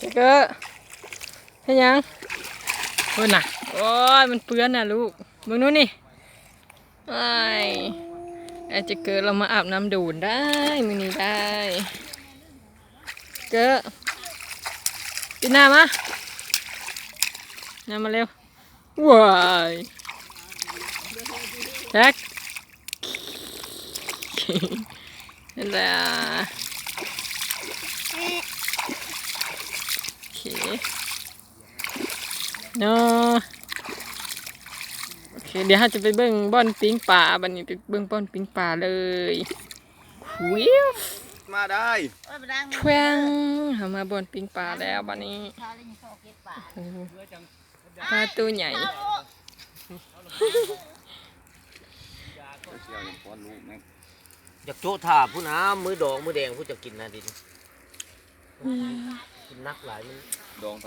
ເຈເກີ ເຮັດຫຍັງ? ພຸ້ນນະ ໂອ້ຍ ມັນເປື້ອນນະລູກ ເບິ່ງດູນີ້. ໂອ້ຍ ອ້າຍເຈເກີລາວມາອາບນ້ຳໂດນໄດ໋ ມື້ນີ້ໄດ໋. ເກີ ປີນໜ້າມາ ໜ້າມາເລັວ. ວ້າຍ ແທັກ ຫັ້ນລະ ໂອເຄເນາະ. ໂອເຄ ດຽວເຮົາຈະໄປເບິ່ງບ່ອນປີ້ງປາ ບັດນີ້ໄປເບິ່ງບ່ອນປີ້ງປາເລີຍ. ວິວ ມາໄດ້ ໂອ້ຍ ໄປລ້າງມື ແຂວງ ເຮົາມາບ່ອນປີ້ງປາແລ້ວບັດນີ້. ໂອ້ໂຫ ປາໂຕໃຫຍ່ ຢາກໂຈະຖ້າພຸ້ນນະ ມື້ດອງມື້ແດງພຸ້ນຈະກິນນະດິ ກິນໜັກຫຼາຍ ມັນດອງໃຜ?